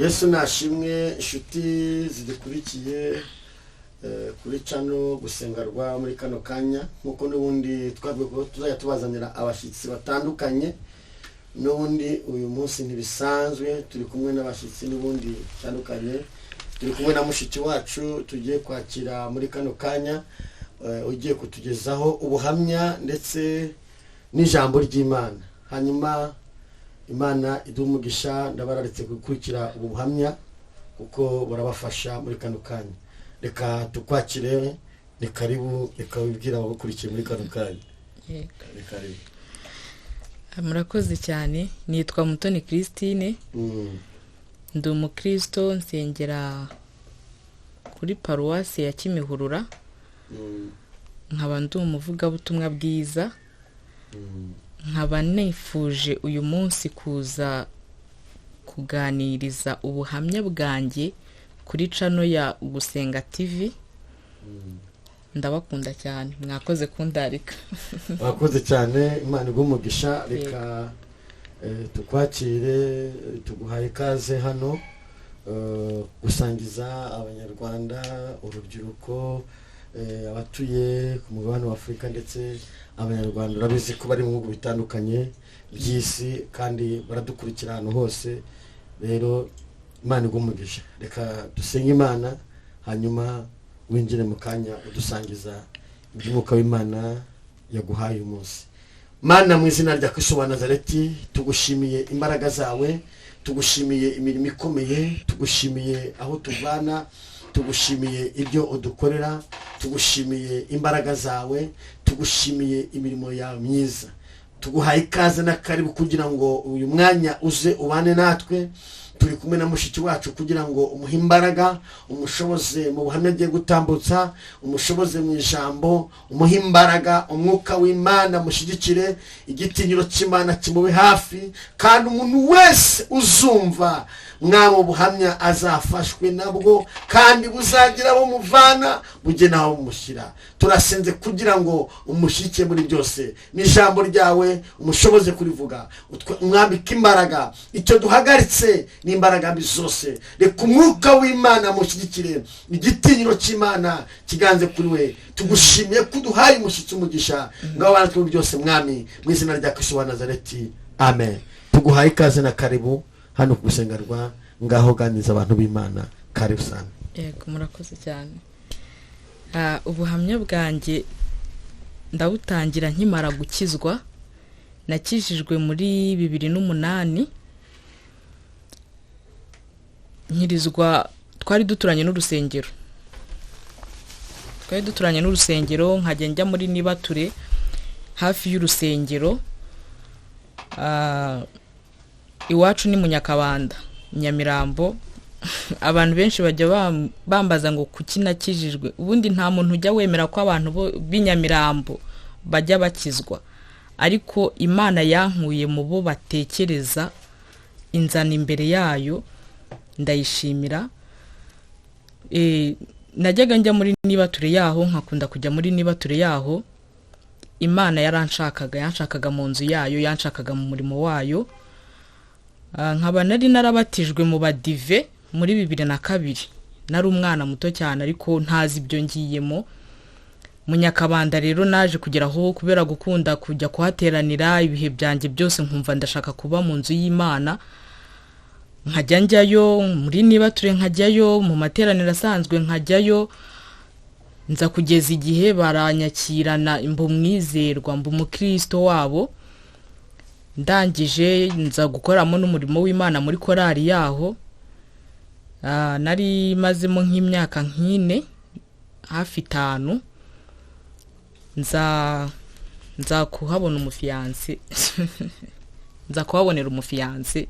Yesu nashimwe. Inshuti zidukurikiye kuri channel Gusenga Rwa muri kano kanya, nk'uko n'ubundi twabwiye ko tuzajya tubazanira abashyitsi batandukanye, n'ubundi uyu munsi ntibisanzwe, turi kumwe n'abashyitsi n'ubundi batandukanye. Turi kumwe na mushiki wacu tugiye kwakira muri kano kanya, ugiye kutugezaho ubuhamya ndetse n'ijambo ry'Imana. Hanyuma Imana iduha umugisha. Ndabararitse gukurikira ubu buhamya kuko burabafasha muri kano kanya. Reka tukwakire, ni karibu. Reka wibwire abagukurikiye muri kano kanya. Yego. Ni karibu. Murakoze cyane. Nitwa Mutoni Christine. Ndi umukristo, nsengera kuri Paruwasi ya Kimihurura. Nkaba ndi umuvugabutumwa bwiza. Nkaba nifuje uyu munsi kuza kuganiriza ubuhamya bwanjye kuri channel ya Gusenga TV. Ndabakunda cyane, mwakoze kundarika. Wakoze cyane, Imana iguhe umugisha. Reka tukwakire, tuguhaye ikaze hano gusangiza Abanyarwanda, urubyiruko, abatuye ku mugabane wa Afurika ndetse Abanyarwanda. Urabizi ko bari mu bihugu bitandukanye by'isi kandi baradukurikira ahantu hose. Rero Imana iguhe umugisha. Reka dusenge Imana, hanyuma winjire mu kanya udusangiza iby'umwuka w'Imana yaguhaye uyu munsi. Mana, mu izina rya Kristo wa Nazareti, tugushimiye imbaraga zawe, tugushimiye imirimo ikomeye, tugushimiye aho tuvana, tugushimiye ibyo udukorera, tugushimiye imbaraga zawe, tugushimiye imirimo yawe myiza. Tuguhaye ikaze n'akaribu kugira ngo uyu mwanya uze ubane natwe. Turi kumwe na mushiki wacu kugira ngo umuhe imbaraga, umushoboze mu buhamya agiye gutambutsa, umushoboze mu ijambo, umuhe imbaraga, umwuka w'Imana mushyigikire, igitinyiro cy'Imana kimube hafi, kandi umuntu wese uzumva mwaba ubuhamya azafashwe nabwo, kandi buzagira abo muvana bujye n'aho bumushyira. Turasenze kugira ngo umushyike muri byose n'ijambo ryawe, umushoboze kurivuga, umwambike imbaraga. Icyo duhagaritse ni imbaraga mbi zose. Reka umwuka w'Imana mushyigikire, igitinyiro cy'Imana kiganze kuri we. Tugushimiye ko uduhaye umushyitsi umugisha. Ngaho bana muri byose, Mwami, mu izina rya Kristo wa Nazareti, amen. Tuguhaye ikaze na karibu hano ku Gusenga Rwa. Ngaho ganiriza abantu b'Imana, karibu sana. Yego, murakoze cyane. Ubuhamya bwanjye ndabutangira nkimara gukizwa. Nakijijwe muri 2008, nkirizwa twari duturanye n'urusengero, nkajya njya muri nibature hafi y'urusengero. Iwacu ni mu Nyakabanda, Nyamirambo. Abantu benshi bajya bambaza ngo kuki nakijijwe. Ubundi nta muntu ujya wemera ko abantu b'i Nyamirambo bajya bakizwa, ariko Imana yankuye mu bo batekereza, inzana imbere yayo, ndayishimira. Najyaga njya muri nibature yaho, nkakunda kujya muri nibature yaho. Imana yaranshakaga, yanshakaga mu nzu yayo, yanshakaga mu murimo wayo. Nkaba nari narabatijwe mu Badive muri 2002. Nari umwana muto cyane ariko ntazi ibyo ngiyemo. Mu Nyakabanda rero naje kugera aho kubera gukunda kujya kuhateranira ibihe byanjye byose, nkumva ndashaka kuba mu nzu y'Imana, nkajya njyayo muri nibature, nkajyayo mu materaniro asanzwe, nkajyayo. Nza kugeza igihe baranyakirana, mba umwizerwa, mba umukristo wabo. Ndangije nza gukoramo n'umurimo w'Imana muri korali yaho. Nari mazemo nk'imyaka nk'ine, hafi 5, nza kuhabona umufiyanse, nza kuhabonera umufiyanse.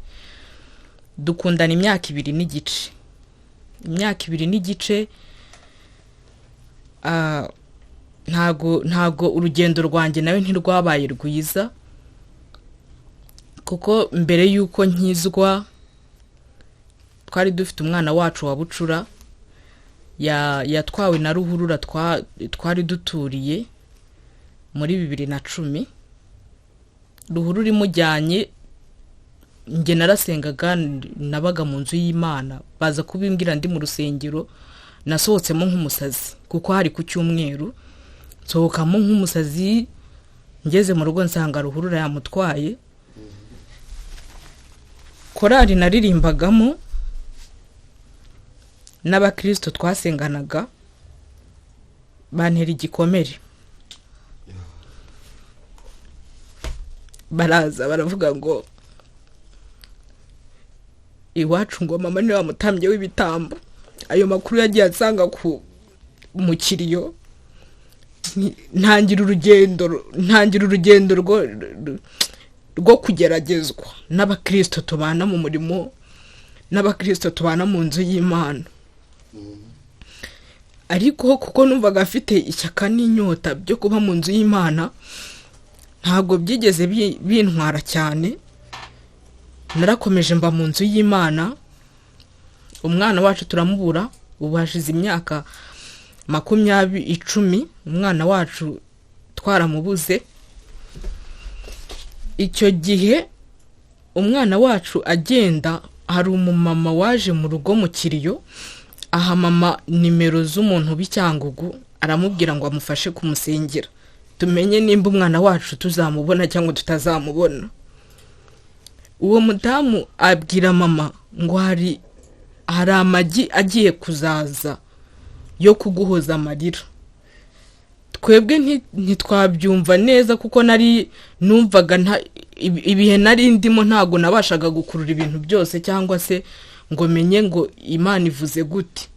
Dukundana imyaka 2 n'igice, imyaka 2 n'igice. Ntago urugendo rwanjye nawe ntirwabaye rwiza, kuko mbere y'uko nkizwa twari dufite umwana wacu wa bucura, yatwawe na ruhurura twari duturiye muri 2010. Ruhurura imujyanye. Njye narasengaga, nabaga mu nzu y'Imana, baza kubimbwira ndi mu rusengero. Nasohotsemo nk'umusazi kuko hari ku cyumweru, nsohokamo nk'umusazi. Ngeze mu rugo nsanga ruhurura yamutwaye. Korari naririmbagamo n'abakirisito twasenganaga bantera igikomere, baraza baravuga ngo iwacu ngo mama niwe wamutambye w'ibitambo. Ayo makuru yagiye asanga ku mu kiriyo. Ntangira urugendo rwo kugeragezwa n'abakirisito tubana mu murimo, n'abakirisito tubana mu nzu y'Imana. Ariko kuko numvaga afite ishyaka n'inyota byo kuba mu nzu y'Imana, ntabwo byigeze bintwara cyane. Narakomeje mba mu nzu y'Imana. Umwana wacu turamubura. Ubu hashize imyaka 20, 10 umwana wacu twaramubuze. Icyo gihe umwana wacu agenda, hari umumama waje mu rugo mu kiriyo, aha mama nimero z'umuntu w'Icyangugu, aramubwira ngo amufashe kumusengera tumenye nimba umwana wacu tuzamubona cyangwa tutazamubona. Uwo mudamu abwira mama ngo hari amagi agiye kuzaza yo kuguhoza amarira. Twebwe ntitwabyumva neza kuko nari numvaga ibihe nari ndimo ntabwo nabashaga gukurura ibintu byose cyangwa se ngo menye ngo Imana ivuze gute.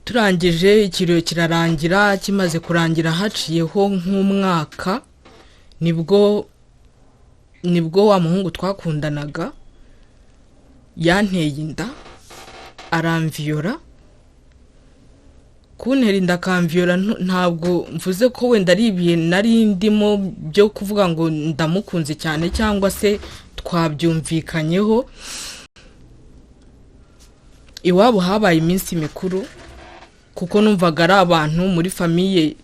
Turangije ikiriyo kirarangira. Kimaze kurangira haciyeho nk'umwaka, nibwo wa muhungu twakundanaga yanteye inda, aramviyora. Kuntera inda akamviyora, ntabwo mvuze ko wenda ari ibihe nari ndimo byo kuvuga ngo ndamukunze cyane cyangwa se twabyumvikanyeho. Iwabo habaye iminsi mikuru kuko numvaga ari abantu muri famille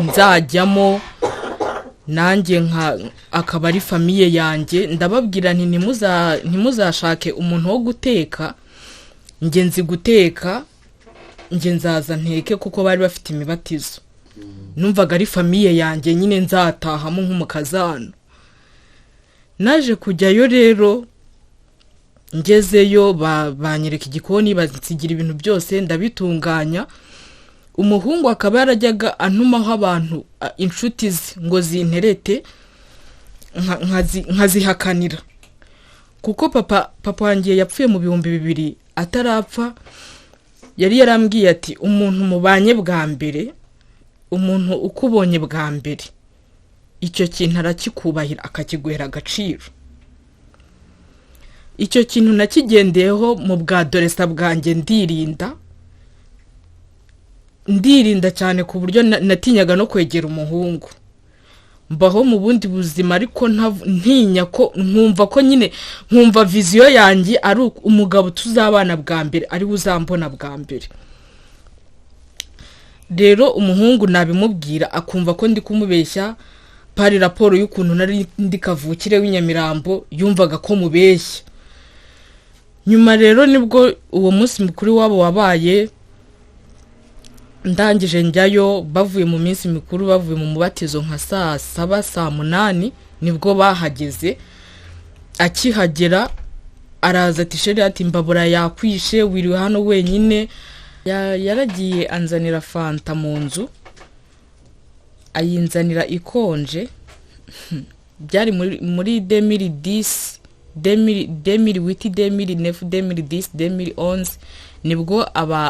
nzajyamo nanjye nka akaba ari famille yanjye. Ndababwira nti ntimuzashake umuntu wo guteka, njye nzi guteka, njye nzaza nteke, kuko bari bafite imibatizo. Numvaga ari famille yanjye nyine nzatahamo nk'umukazana. Naje kujyayo rero, ngezeyo banyereka igikoni, bansigira ibintu byose ndabitunganya. Umuhungu akaba yarajyaga antumaho abantu, inshuti ze, ngo zinterete, nkazihakanira, kuko papa wanjye yapfuye mu 2000. Atarapfa yari yarambwiye ati: "Umuntu mubanye bwa mbere, umuntu ukubonye bwa mbere, icyo kintu arakikubahira akakiguhera agaciro." Icyo kintu nakigendeyeho mu bwa adolescence bwanjye, ndirinda, ndirinda cyane ku buryo natinyaga no kwegera umuhungu. Mbaho mu bundi buzima ariko ntinya ko nkumva ko nyine nkumva vision yanjye ari umugabo tuzabana bwa mbere ariwe uzambona bwa mbere. Rero umuhungu nabimubwira akumva ko ndi kumubeshya. Pari raporo y'ukuntu nari ndi kavukire w'inyamirambo, yumvaga ko mubeshya. Nyuma rero nibwo uwo munsi mukuru wabo wabaye, ndangije njyayo bavuye mu minsi mikuru, bavuye mu mubatizo nka saa 7, saa 8 nibwo bahageze. Akihagera araza ati: "Chéri," ati, "imbabura yakwishe, wiriwe hano wenyine." Yaragiye anzanira fanta mu nzu, ayinzanira ikonje. Byari muri 2010, 2008, 2009, 2010, 2011, nibwo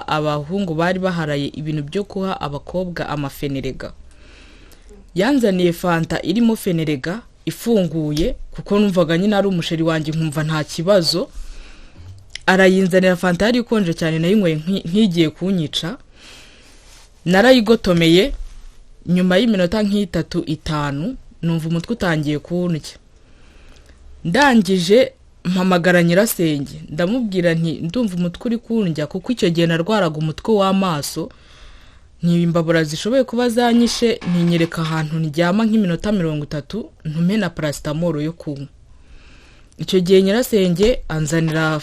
abahungu bari baharaye ibintu byo kuha abakobwa amafenerega. Yanzaniye fanta irimo fenerega ifunguye, kuko numvaga nyine ari umuchéri wanjye, nkumva nta kibazo. Arayinzanira, fanta yari ikonje cyane, nayinyweye nk'igiye kunyica. Narayigotomeye, nyuma y'iminota nk'itatu, 5, numva umutwe utangiye kundya. Ndangije mpamagara nyirasenge, ndamubwira nti: "Ndumva umutwe uri kundya," kuko icyo gihe narwaraga umutwe w'amaso. Ntimbabura zishoboye kuba zanyishe, ntinyereka ahantu ndyama nk'iminota 30, ntume na paracetamol yo kunywa. Icyo gihe nyirasenge anzanira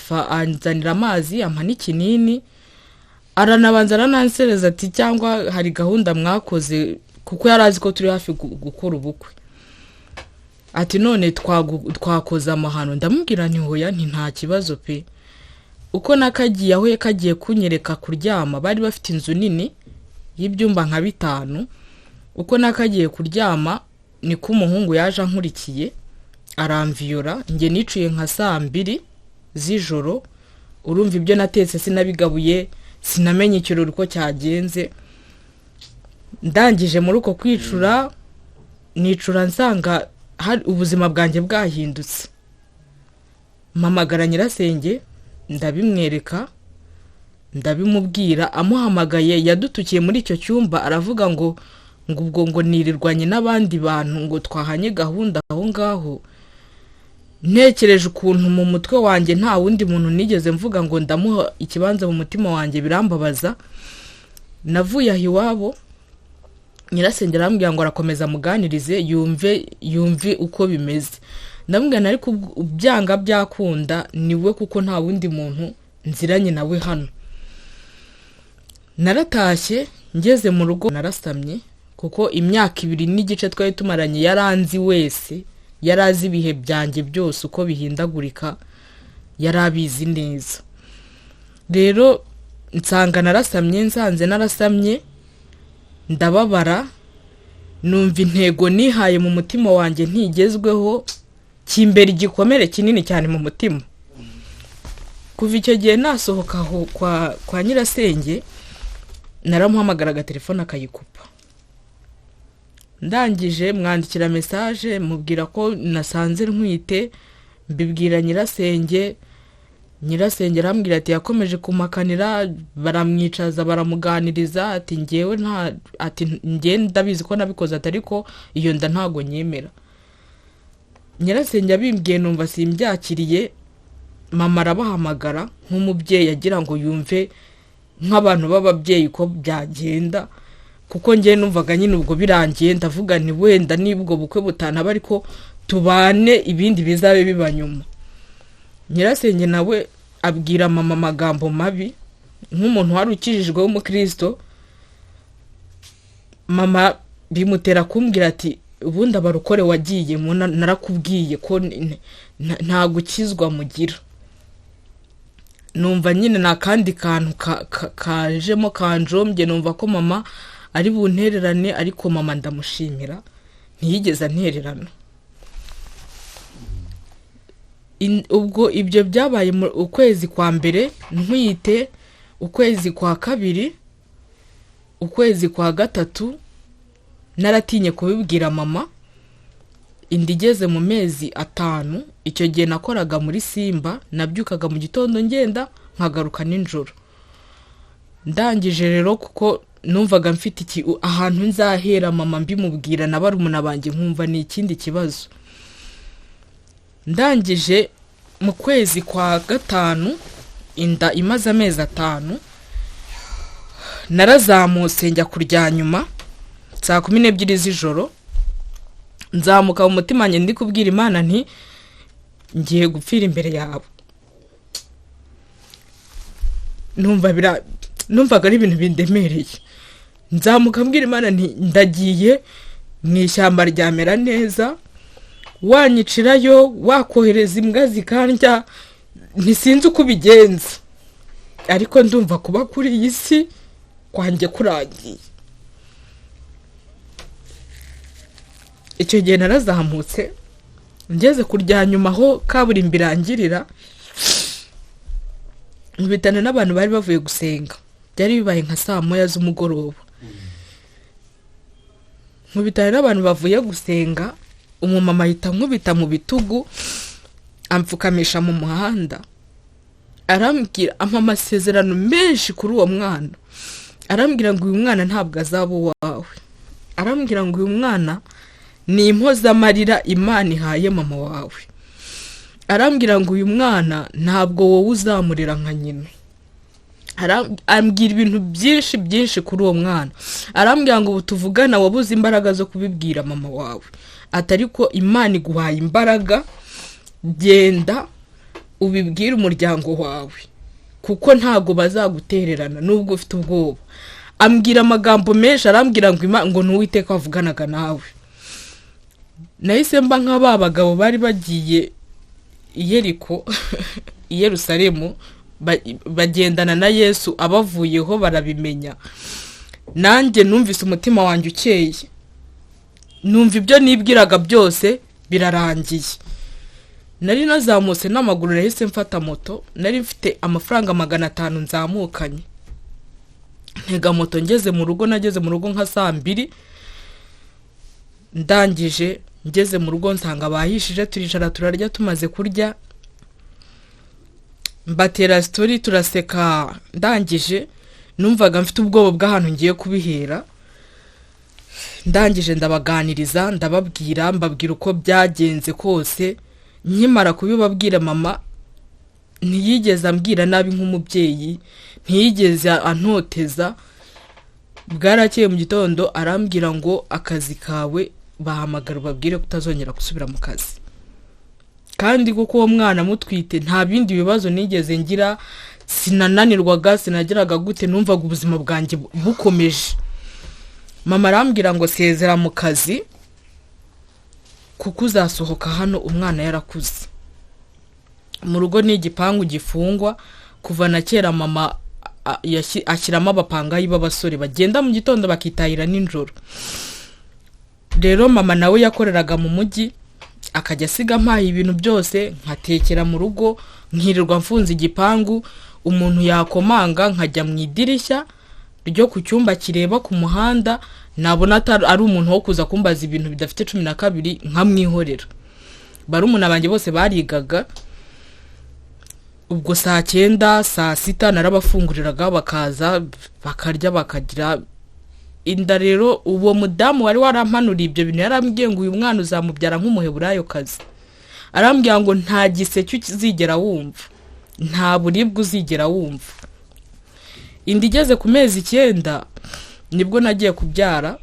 amazi, ampa n'ikinini, aranabanza aranansereza ati cyangwa hari gahunda mwakoze, kuko yari azi ko turi hafi gukora ubukwe. Ati none twakoze amahano. Ndamubwira nti hoya, nti nta kibazo pe. Uko nakagiye aho kagiye kunyereka kuryama, bari bafite inzu nini y'ibyumba nka 5. Uko nakagiye kuryama niko umuhungu yaje ankurikiye aramviyora. Njye nicuye nka saa 2 z'ijoro. Urumva ibyo natetse sinabigabuye, sinamenye ikirori uko cyagenze. Ndangije muri uko kwicura, nicura nsanga hari ubuzima bwanjye bwahindutse. Mpamagara nyirasenge ndabimwereka, ndabimubwira. Amuhamagaye yadutukiye muri icyo cyumba, aravuga ngo ubwo ngo nirirwanye n'abandi bantu, ngo twahanye gahunda aho ngaho. Ntekereje ukuntu mu mutwe wanjye nta wundi muntu nigeze mvuga ngo ndamuha ikibanza mu mutima wanjye, birambabaza. Navuye aho iwabo, nyirasenge arambwira ngo arakomeza amuganirize yumve uko bimeze. Ndamubwira ariko byanga byakunda niwe, kuko nta wundi muntu nziranye nawe hano. Naratashye ngeze mu rugo narasamye, kuko imyaka 2 n'igice twari tumaranye yaranzi wese, yarazi ibihe byanjye byose uko bihindagurika, yarabizi neza. Rero nsanga narasamye, nsanze narasamye ndababara, numva intego nihaye mu mutima wanjye ntigezweho, kimbera igikomere kinini cyane mu mutima. Kuva icyo gihe nasohoka aho kwa nyirasenge, naramuhamagaraga telefone akayikupa. Ndangije mwandikira message mubwira ko nasanze ntwite, mbibwira nyirasenge. Nyirasenge arambwira ati yakomeje kumakanira, baramwicaza baramuganiriza, ati ngewe nta, ati ngewe ndabizi ko nabikoze, ati ariko iyo nda ntago nyemera. Nyirasenge abimbwiye numva simbyakiriye. Mama arabahamagara nk'umubyeyi agira ngo yumve nk'abantu b'ababyeyi ko byagenda, kuko ngewe numvaga nyine ubwo birangiye, ndavuga nti wenda nibwo bukwe butanaba ariko tubane, ibindi bizabe biba nyuma. Nyirasenge nawe abwira mama amagambo mabi nk'umuntu wari ukijijwe w'umukristo. Mama bimutera kumbwira ati ubundi abarokore wagiye narakubwiye ko nta gukizwa mugira. Numva nyine nta kandi kantu kajemo kanjombye, numva ko mama ari buntererane, ariko mama ndamushimira ntiyigeze antererana. Ubwo ibyo byabaye mu ukwezi kwa mbere ntwite, ukwezi kwa kabiri, ukwezi kwa gatatu naratinye kubibwira mama. Inda igeze mu mezi 5, icyo gihe nakoraga muri Simba, nabyukaga mu gitondo ngenda nkagaruka nijoro. Ndangije rero kuko numvaga mfite ahantu nzahera mama mbimubwira na barumuna banjye, nkumva ni ikindi kibazo. Ndangije mu kwezi kwa 5, inda imaze amezi 5, narazamutse njya kurya nyuma saa 12 z'ijoro. Nzamuka mu mutima njye ndi kubwira Imana nti ngiye gupfira imbere yawe. Numvaga ari ibintu bindemereye. Nzamuka mbwira Imana nti ndagiye mu ishyamba ryamera neza, wanyicirayo, wakohereza imbwa zikandya, ntisinzi uko ubigenza, ariko ndumva kuba kuri iyi si kwanjye kurangiye. Icyo gihe narazamutse ngeze kurya nyuma aho kaburimbo irangirira, nkubitana n'abantu bari bavuye gusenga. Byari bibaye nka saa 1 z'umugoroba. Nkubitana n'abantu bavuye gusenga, umumama ahita nkubita mu bitugu amfukamisha mu muhanda, arambwira, ampa amasezerano menshi kuri uwo mwana. Arambwira ngo uyu mwana ntabwo azaba uwawe, arambwira ngo uyu mwana ni impozamarira Imana ihaye mama wawe, arambwira ngo uyu mwana ntabwo wowe uzamurera nka nyina. Ambwira ibintu byinshi byinshi kuri uwo mwana, arambwira ngo ubu tuvugana wabuze imbaraga zo kubibwira mama wawe, ati ariko Imana iguhaye imbaraga Genda ubibwire umuryango wawe, kuko ntago bazagutererana nubwo ufite ubwoba. Ambwira amagambo menshi, arambwira ngo ngo ntuwiteka wavuganaga nawe. Nahise mba nka ba bagabo bari bagiye i Yeriko, i Yerusalemu, bagendana na Yesu, abavuyeho barabimenya. Nanjye numvise umutima wanjye ukeye, numva ibyo nibwiraga byose birarangiye. Nari nazamutse n'amaguru, nahise mfata moto, nari mfite amafaranga 500 nzamukanye, ntega moto ngeze mu rugo. Nageze mu rugo nka saa 2, ndangije ngeze mu rugo nsanga bahishije, turicara turarya. Tumaze kurya mbatera sitori turaseka. Ndangije numvaga mfite ubwoba bw'ahantu ngiye kubihera. Ndangije ndabaganiriza, ndababwira, mbabwira uko byagenze kose. Nkimara kubibabwira, mama ntiyigeze ambwira nabi nk'umubyeyi, ntiyigeze antoteza. Bwarakeye mu gitondo arambwira ngo akazi kawe bahamagara ubabwire ko utazongera gusubira mu kazi. Kandi kuko uwo mwana mutwite nta bindi bibazo nigeze ngira, sinananirwaga, sinageraga gute, numvaga ubuzima bwanjye bukomeje. Mama arambwira ngo sezera mu kazi kuko uzasohoka hano umwana yarakuze. Mu rugo ni igipangu gifungwa kuva na kera, mama ashyiramo abapangayi b'abasore bagenda mu gitondo bakitahira nijoro. Rero mama nawe yakoreraga mu mujyi, akajya asiga ampaye ibintu byose, nkatekera mu rugo, nkirirwa mfunze igipangu. Umuntu yakomanga nkajya mu idirishya ryo ku cyumba kireba ku muhanda, nabona ari umuntu wo kuza kumbaza ibintu bidafite 12 nkamwihorera. Barumuna banjye bose barigaga, ubwo saa 9, saa 6 narabafunguriraga bakaza bakarya bakagira inda. Rero uwo mudamu wari warampanuriye ibyo bintu yarambwiye ngo uyu mwana uzamubyara nk'umuheburayokazi. Arambwira ngo nta giseke uzigera wumva, nta buribwe uzigera wumva. Inda igeze ku mezi 9 nibwo nagiye kubyara,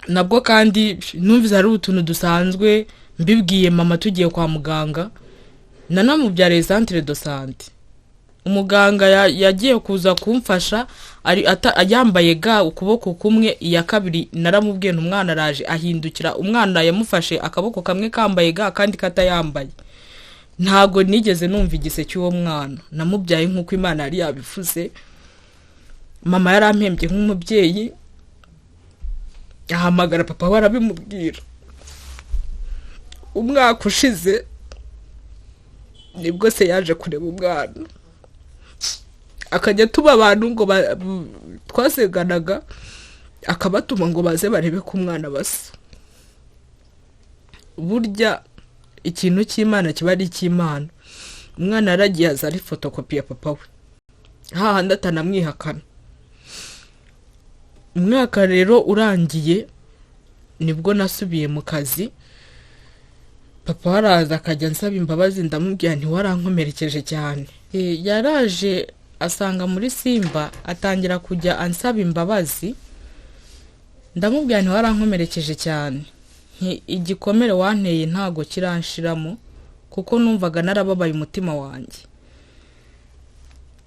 nabwo kandi numvise hari utuntu dusanzwe. Mbibwiye mama tugiye kwa muganga, nanamubyariye centre de santé. Umuganga yagiye kuza kumfasha yambaye ga ukuboko kumwe, iya kabiri naramubwiye nti umwana araje, ahindukira umwana yamufashe akaboko kamwe kambaye ga kandi katayambaye. Ntago nigeze numva igise cy'uwo mwana, namubyaye nk'uko Imana yari yabivuze. Mama yarampembye nk'umubyeyi, ahamagara papa we arabimubwira. Umwaka ushize nibwo se yaje kureba umwana, akajya atuma abantu ngo twasenganaga, akabatuma ngo baze barebe ko umwana basa. Burya ikintu cy'Imana kiba ari icy'Imana. Umwana yaragiye aza ari fotokopi ya papa we, hahandi atanamwihakana. Umwaka rero urangiye nibwo nasubiye mu kazi. Papa waraza akajya ansaba imbabazi, ndamubwira nti warankomerekeje cyane. Yaraje asanga muri Simba, atangira kujya ansaba imbabazi, ndamubwira nti warankomerekeje cyane, nti igikomere wanteye ntago kiranshiramo, kuko numvaga narababaye umutima wanjye.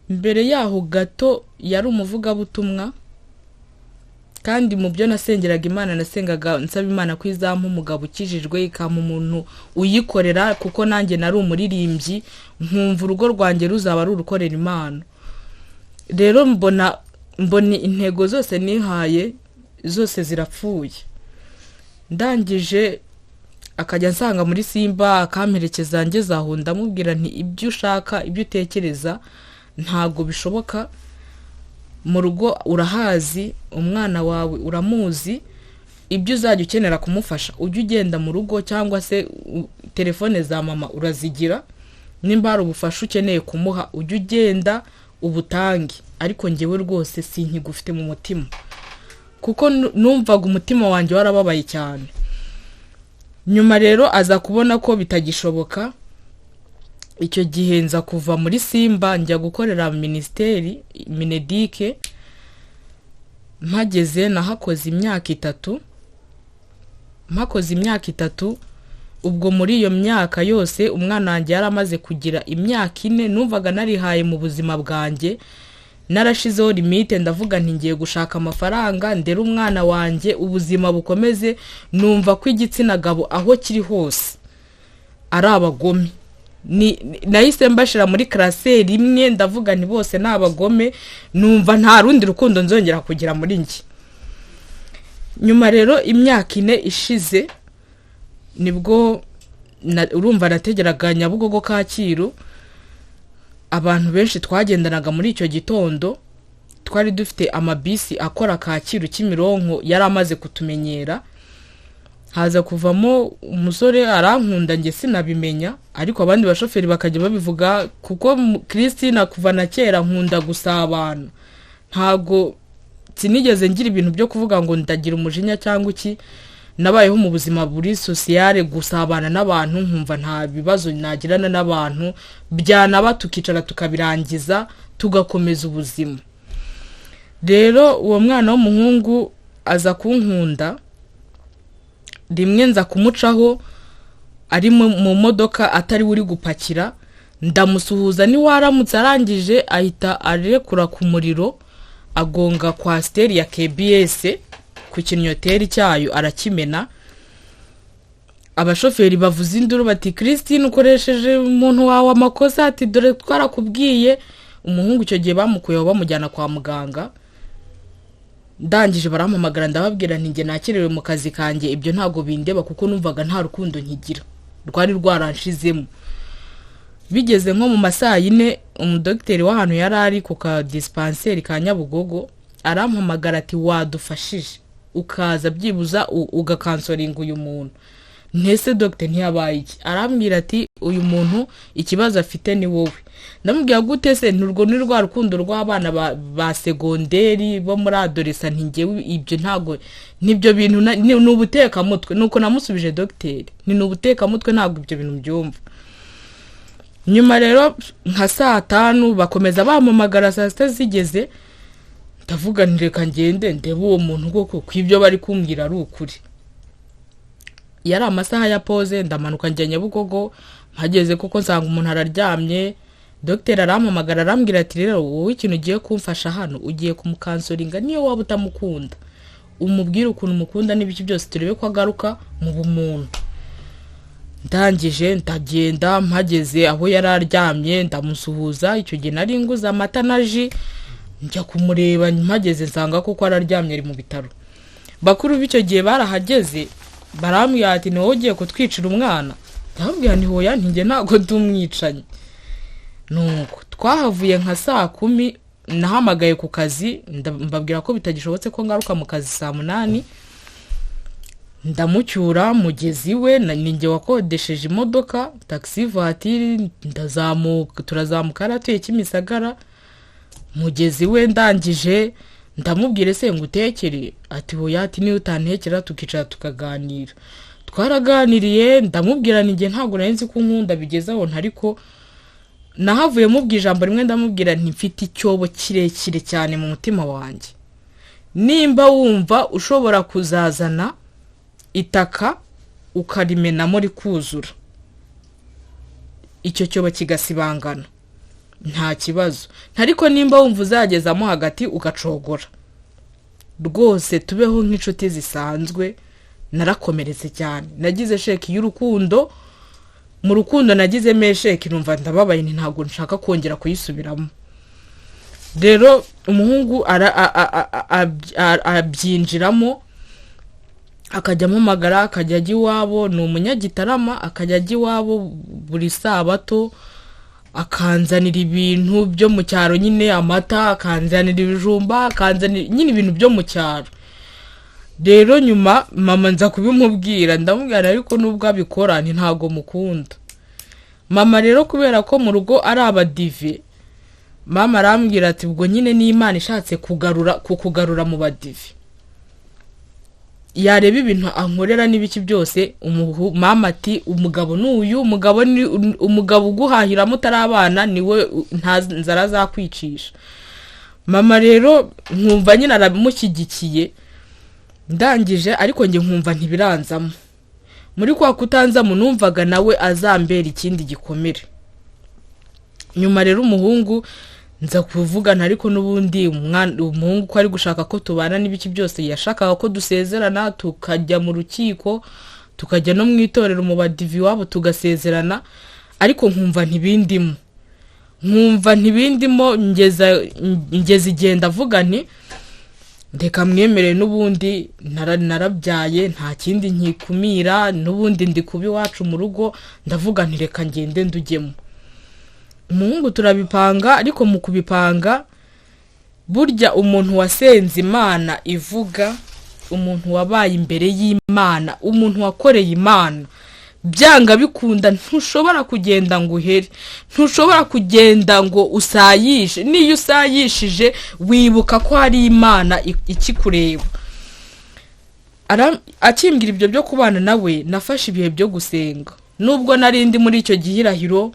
Mbere yaho gato yari umuvugabutumwa, kandi mu byo nasengeraga Imana, nasengaga nsaba Imana ko izampa umugabo ukijijwe, ikampa umuntu uyikorera, kuko nanjye nari umuririmbyi, nkumva urugo rwanjye ruzaba ari urukorera Imana. Rero mbona intego zose nihaye zose zirapfuye. Ndangije akajya ansanga muri Simba, akamperekeza ngeze aho, ndamubwira nti ibyo ushaka, ibyo utekereza ntabwo bishoboka. Mu rugo urahazi, umwana wawe uramuzi, ibyo uzajya ukenera kumufasha ujye ugenda mu rugo, cyangwa se telefone za mama urazigira, nimba hari ubufasha ukeneye kumuha ujye ugenda ubutange, ariko njyewe rwose sinkigufite mu mutima, kuko numvaga umutima wanjye warababaye cyane. Nyuma rero aza kubona ko bitagishoboka. Icyo gihe nza kuva muri Simba njya gukorera minisiteri Minedike. Mpageze nahakoze imyaka 3, mpakoze imyaka 3. Ubwo muri iyo myaka yose umwana wanjye yari amaze kugira imyaka 4, numvaga narihaye mu buzima bwanjye, narashizeho limite, ndavuga nti ngiye gushaka amafaranga ndere umwana wanjye ubuzima bukomeze. Numva ko igitsina gabo aho kiri hose ari abagome. Nahise mbashira muri classeur imwe, ndavuga nti bose ni abagome, numva nta rundi rukundo nzongera kugira muri njye. Nyuma rero imyaka 4 ishize nibwo urumva nategeraga Nyabugogo Kacyiru, abantu benshi twagendanaga muri icyo gitondo twari dufite amabisi akora Kacyiru Kimironko yari amaze kutumenyera. Haza kuvamo umusore arankunda, njye sinabimenya, ariko abandi bashoferi bakajya babivuga, kuko Christine kuva na kera nkunda gusabana, ntago sinigeze ngira ibintu byo kuvuga ngo ndagira umujinya cyangwa iki. Nabayeho mu buzima buri sociale, gusabana n'abantu, nkumva nta bibazo nagirana n'abantu, byanaba tukicara tukabirangiza tugakomeza ubuzima. Rero uwo mwana w'umuhungu aza kunkunda, rimwe nza kumucaho ari mu modoka atari we uri gupakira, ndamusuhuza niwaramutse, arangije ahita arekura ku muriro agonga coaster ya KBS ku kinyoteri cyayo arakimena. Abashoferi bavuza induru bati Christine ukoresheje umuntu wawe amakosa, ati dore twarakubwiye. Umuhungu icyo gihe bamukuyeho bamujyana kwa muganga. Ndangije barampamagara, ndababwira nti njye nakerewe mu kazi kanjye, ibyo ntabwo bindeba, kuko numvaga nta rukundo nkigira, rwari rwaranshizemo. Bigeze nko mu masaa 4, umudogiteri w'ahantu yari ari ku ka dispensaire ka Nyabugogo arampamagara ati wadufashije ukaza byibuza ugakansoringa uyu muntu. Ntese dogiteri ntiyabaye iki? Arambwira ati uyu muntu ikibazo afite ni wowe. Ndamubwira gute se? Nturwo ni rwa rukundo rw'abana ba segonderi bo muri adolescence, nti ibyo ntabwo nibyo bintu ni ubutekamutwe. Nuko namusubije dogiteri ni ubutekamutwe, ntabwo ibyo bintu byumva. Nyuma rero nka saa 5 bakomeza bampamagara, saa 6 zigeze ndavuga nti reka ngende ndebe uwo muntu koko ko ibyo bari kumbwira ari ukuri. Yari amasaha ya pause, ndamanuka njya Nyabugogo, mpageze koko nsanga umuntu araryamye. Dogiteri arampamagara arambwira ati rero wowe ikintu ugiye kumfasha hano, ugiye kumukansoringa, niyo waba utamukunda umubwire ukuntu umukunda n'ibiki byose, turebe ko agaruka mu bumuntu. Ndangije ndagenda, mpageze aho yari aryamye ndamusuhuza, icyo gihe nari nguze amata na jus, njya kumureba, mpageze nsanga koko araryamye ari mu bitaro. Bakuru b'icyo gihe barahageze barambwira ati ni wowe ugiye kutwicira umwana? Ndababwira nti hoya, nti njye ntabwo ndi umwicanyi. Nuko twahavuye nka saa 10, nahamagaye ku kazi mbabwira ko bitagishobotse ko ngaruka mu kazi saa 8, ndamucyura mugezi we, ni njye wakodesheje imodoka taxi voiture, ndazamuka, turazamuka, yari atuye Kimisagara, mugezi we ndangije ndamubwira ese ngutekere? Ati hoya, ati niyo utantekera tukicara tukaganira. Twaraganiriye, ndamubwira ni njye ntabwo nari nzi ko unkunda bigeze aho, ariko nahavuye mubwira ijambo rimwe, ndamubwira nti mfite icyobo kirekire cyane mu mutima wanjye, nimba wumva ushobora kuzazana itaka ukarimenamo rikuzura icyo cyobo kigasibangana nta kibazo, ariko nimba wumva uzagezamo hagati ugacogora rwose tubeho nk'inshuti zisanzwe. Narakomeretse cyane, nagize échec y'urukundo, mu rukundo nagizemo échec, numva ndababaye, nti ntabwo nshaka kongera kuyisubiramo. Rero umuhungu abyinjiramo, akajya ampamagara, akajya ajya iwabo, ni umunyagitarama, akajya ajya iwabo buri sabato akanzanira ibintu byo mu cyaro nyine, amata, akanzanira ibijumba, akanzanira nyine ibintu byo mu cyaro. Rero nyuma mama nza kubimubwira, ndamubwira ariko nubwo abikora nti ntabwo mukunda. Mama rero kubera ko mu rugo ari abadive, mama arambwira ati ubwo nyine ni Imana ishatse kukugarura mu badive, yareba ibintu ankorera n'ibiki byose. Mama ati umugabo ni uyu, umugabo ni umugabo uguhahiramo utarabana niwe nta nzara azakwicisha. Mama rero nkumva nyine aramushyigikiye, ndangije ariko njye nkumva ntibiranzamo. Muri kwa kutanzamo numvaga nawe azambera ikindi gikomere. Nyuma rero umuhungu nza kuvugana, ariko n'ubundi umuhungu ko ari gushaka ko tubana n'ibiki byose, yashakaga ko dusezerana tukajya mu rukiko, tukajya no mu itorero mu badivi iwabo tugasezerana, ariko nkumva ntibindimo, nkumva ntibindimo. Ngeza igihe ndavuga nti reka mwemere, n'ubundi narabyaye, nta kindi nkikumira, n'ubundi ndi kuba iwacu mu rugo. Ndavuga nti reka ngende ndujyemo. Umuhungu turabipanga, ariko mu kubipanga burya umuntu wasenze Imana ivuga, umuntu wabaye imbere y'Imana, umuntu wakoreye Imana, byanga bikunda ntushobora kugenda ngo uhere, ntushobora kugenda ngo usayishe. N'iyo usayishije wibuka ko hari Imana ikikureba. Akimbwira ibyo byo kubana nawe, nafashe ibihe byo gusenga, nubwo nari ndi muri icyo gihirahiro,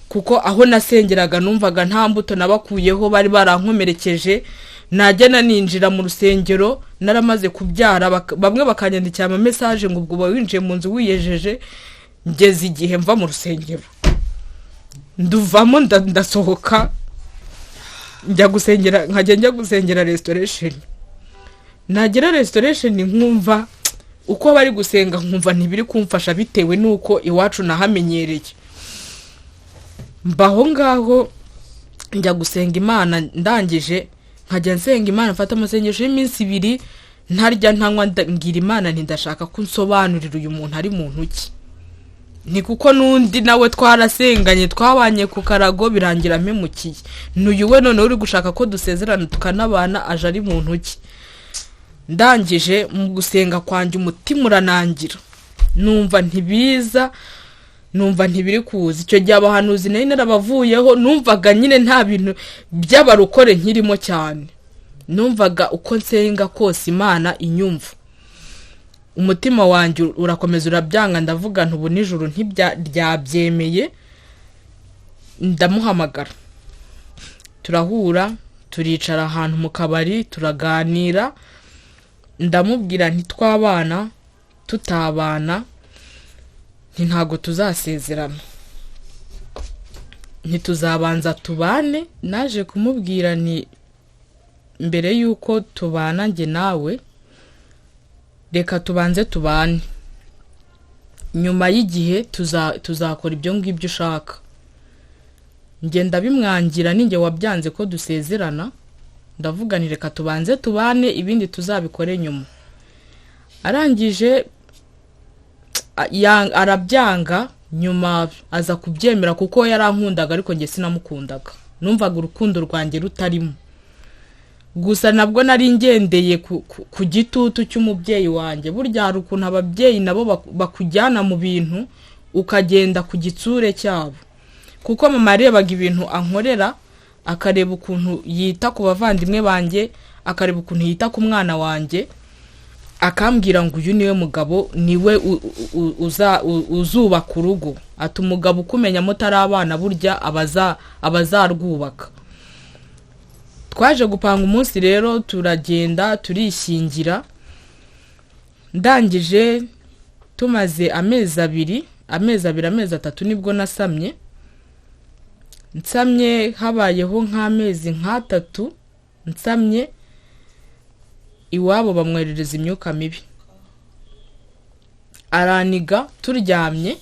kuko aho nasengeraga numvaga nta mbuto nabakuyeho, bari barankomerekeje. Najya ninjira mu rusengero naramaze kubyara, bamwe bakanyandikira ama message ngo ubwo uba winjiye mu nzu wiyejeje. Ngeze igihe mva mu rusengero, nduvamo, ndasohoka njya gusengera, nkajya njya gusengera Restoration. Nagera Restoration nkumva uko bari gusenga, nkumva ntibiri kumfasha bitewe n'uko iwacu nahamenyereye. Mbaho ngaho njya gusenga Imana, ndangije nkajya nsenga Imana, mfata amasengesho y'iminsi 2 ntarya ntanywa, mbwira Imana nti ndashaka ko unsobanurira uyu muntu ari muntu ki, ni kuko n'undi nawe twarasenganye, twabanye ku karago birangira mpemukiye, n'uyu we noneho uri gushaka ko dusezerana tukanabana aje ari muntu ki. Ndangije mu gusenga kwanjye umutima uranangira, numva ntibiza, numva ntibiri kuza. Icyo gihe abahanuzi nari narabavuyeho, numvaga nyine nta bintu by'abarokore nkirimo cyane, numvaga uko nsenga kose Imana inyumva. Umutima wanjye urakomeza urabyanga, ndavuga nti ubu nijoro ryabyemeye. Ndamuhamagara turahura, turicara ahantu mu kabari turaganira, ndamubwira nti twabana tutabana, nti ntabwo tuzasezerana, ntituzabanza tubane. Naje kumubwira nti mbere y'uko tubana njye nawe, reka tubanze tubane, nyuma y'igihe tuzakora ibyo ngibyo ushaka. Njye ndabimwangira, ninjye wabyanze ko dusezerana, ndavuga nti reka tubanze tubane, ibindi tuzabikore nyuma. Arangije arabyanga, nyuma aza kubyemera kuko yarankundaga, ariko njye sinamukundaga, numvaga urukundo rwanjye rutarimo. Gusa nabwo nari ngendeye ku gitutu cy'umubyeyi wanjye. Burya hari ukuntu ababyeyi nabo bakujyana mu bintu ukagenda ku gitsure cyabo, kuko mama yarebaga ibintu ankorera, akareba ukuntu yita ku bavandimwe banjye, akareba ukuntu yita ku mwana wanjye, akambwira ngo uyu niwe mugabo, niwe uzubaka urugo. Ati umugabo ukumenya mutari abana burya abazarwubaka. Twaje gupanga umunsi rero, turagenda turishyingira. Ndangije tumaze amezi abiri, amezi abiri, amezi atatu nibwo nasamye. Nsamye habayeho nk'amezi nk'atatu nsamye, iwabo bamwoherereza imyuka mibi, araniga turyamye,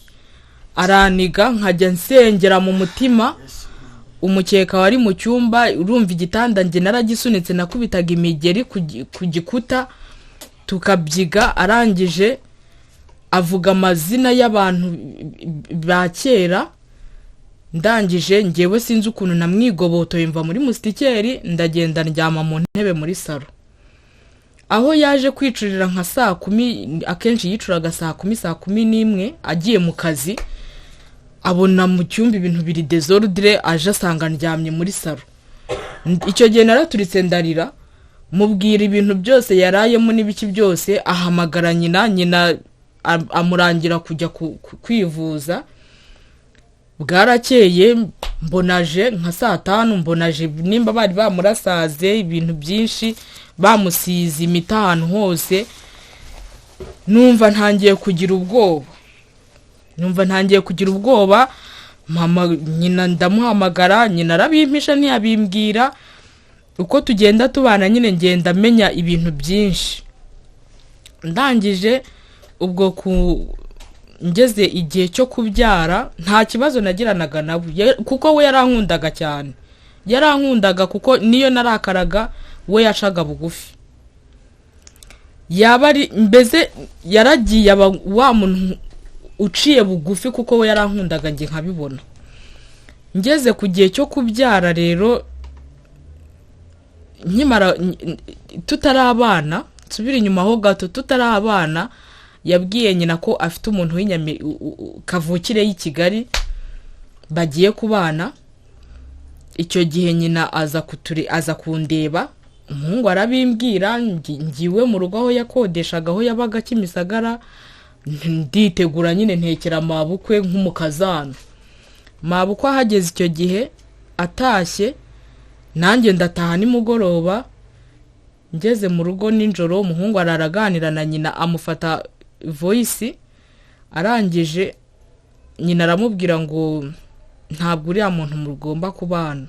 araniga nkajya nsengera mu mutima. Umukeka wari mu cyumba, urumva igitanda njye naragisunitse, nakubitaga imigeri ku gikuta tukabyiga. Arangije avuga amazina y'abantu ba kera. Ndangije njyewe sinzi ukuntu namwigobotoye mva muri moustiquaire, ndagenda ndyama mu ntebe muri salon. Aho yaje kwicurira nka saa 10, akenshi yicuraga saa 10, saa 11 agiye mu kazi, abona mu cyumba ibintu biri désordre, aje asanga ndyamye muri salon. Icyo gihe naraturitse ndarira, mubwira ibintu byose yarayemo n'ibiki byose. Ahamagara nyina, nyina amurangira kujya kwivuza. Bwarakeye mbonaje nka saa 5, mbonaje nimba bari bamurasaze ibintu byinshi, bamusize imiti ahantu hose. Numva ntangiye kugira ubwoba, numva ntangiye kugira ubwoba. Mama nyina ndamuhamagara, nyina arabimpisha ntiyabimbwira. Uko tugenda tubana nyine ngenda menya ibintu byinshi. Ndangije ubwo ku ngeze igihe cyo kubyara, nta kibazo nagiranaga nawe, kuko we yarankundaga cyane, yarankundaga kuko niyo narakaraga we yacaga bugufi. Yaba ari mbese yaragiye aba wa muntu uciye bugufi, kuko we yarankundaga njye nkabibona. Ngeze ku gihe cyo kubyara rero, nkimara tutari abana, nsubire inyuma ho gato, tutari abana, yabwiye nyina ko afite umuntu w'inyami kavukire y'i Kigali bagiye kubana. Icyo gihe nyina aza kuture, aza kundeba, umuhungu arabimbwira. Ngiwe mu rugo aho yakodeshaga, aho yabaga Kimisagara, nditegura nyine ntekera mabukwe nk'umukazana. Mabukwe ahageze icyo gihe atashye, nanjye ndataha nimugoroba. Ngeze mu rugo nijoro, umuhungu araraganira na nyina, amufata voyisi. Arangije nyina aramubwira ngo ntabwo uriya muntu mugomba kubana.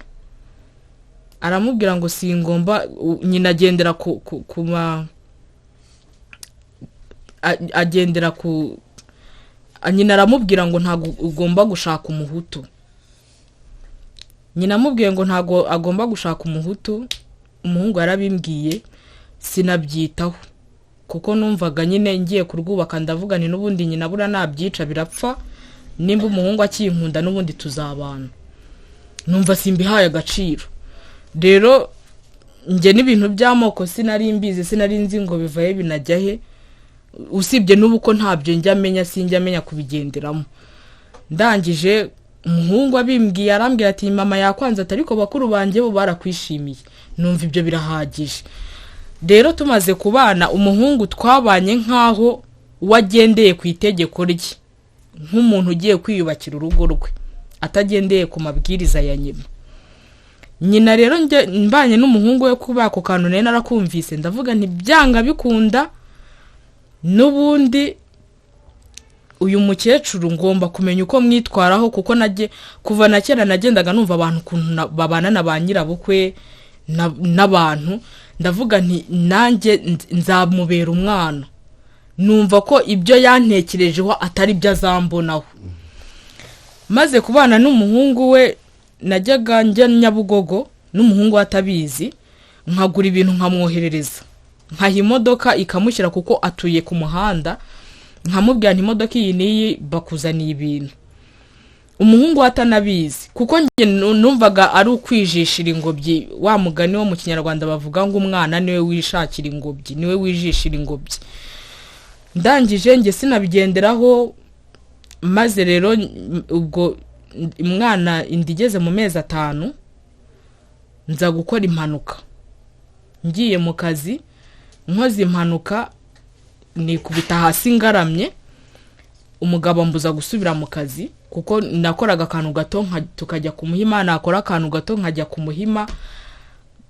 Aramubwira ngo singomba. Nyina agendera ku ma agendera ku nyina aramubwira ngo ntabwo ugomba gushaka umuhutu. Nyina amubwiye ngo ntabwo agomba gushaka umuhutu, umuhungu yarabimbwiye sinabyitaho, kuko numvaga nyine ngiye kurwubaka. Ndavuga nti n'ubundi nyina buriya nabyica birapfa, nimba umuhungu akinkunda n'ubundi tuzabana. Numva simbihaye agaciro. Rero njye n'ibintu by'amoko sinari mbizi, sinari nzi ngo bivahe binajya he, usibye n'ubu ko ntabyo njya menya, sinjya menya kubigenderamo. Ndangije umuhungu abimbwiye, arambwira ati mama yakwanze, ati ariko bakuru banjye bo barakwishimiye. Numva ibyo birahagije. Rero tumaze kubana, umuhungu twabanye nk'aho wagendeye ku itegeko rye, nk'umuntu ugiye kwiyubakira urugo rwe atagendeye ku mabwiriza ya nyina. Nyina rero njye mbanye n'umuhungu we, kuba ako kantu nari narakumvise, ndavuga nti byanga bikunda n'ubundi uyu mukecuru ngomba kumenya uko mwitwaraho, kuko najye kuva na kera nagendaga numva abantu ukuntu babana na ba nyirabukwe n'abantu. Ndavuga nti nanjye nzamubera umwana. Numva ko ibyo yantekerejeho atari byo azambonaho. Maze kubana n'umuhungu we, najyaga njya Nyabugogo n'umuhungu we atabizi, nkagura ibintu nkamwoherereza, nkaha imodoka ikamushyira kuko atuye ku muhanda, nkamubwira nti imodoka iyi n'iyi bakuzaniye ibintu. Umuhungu we atanabizi, kuko njye numvaga ari ukwijishira ingobyi, wa mugani wo mu Kinyarwanda bavuga ngo umwana niwe wishakira ingobyi, niwe wijishira ingobyi. Ndangije njye sinabigenderaho. Maze rero ubwo umwana inda igeze mu mezi 5, nza gukora impanuka ngiye mu kazi. Nkoze impanuka nikubita hasi ngaramye, umugabo ambuza gusubira mu kazi, kuko nakoraga akantu gato tukajya ku Muhima, nakora akantu gato nkajya ku Muhima,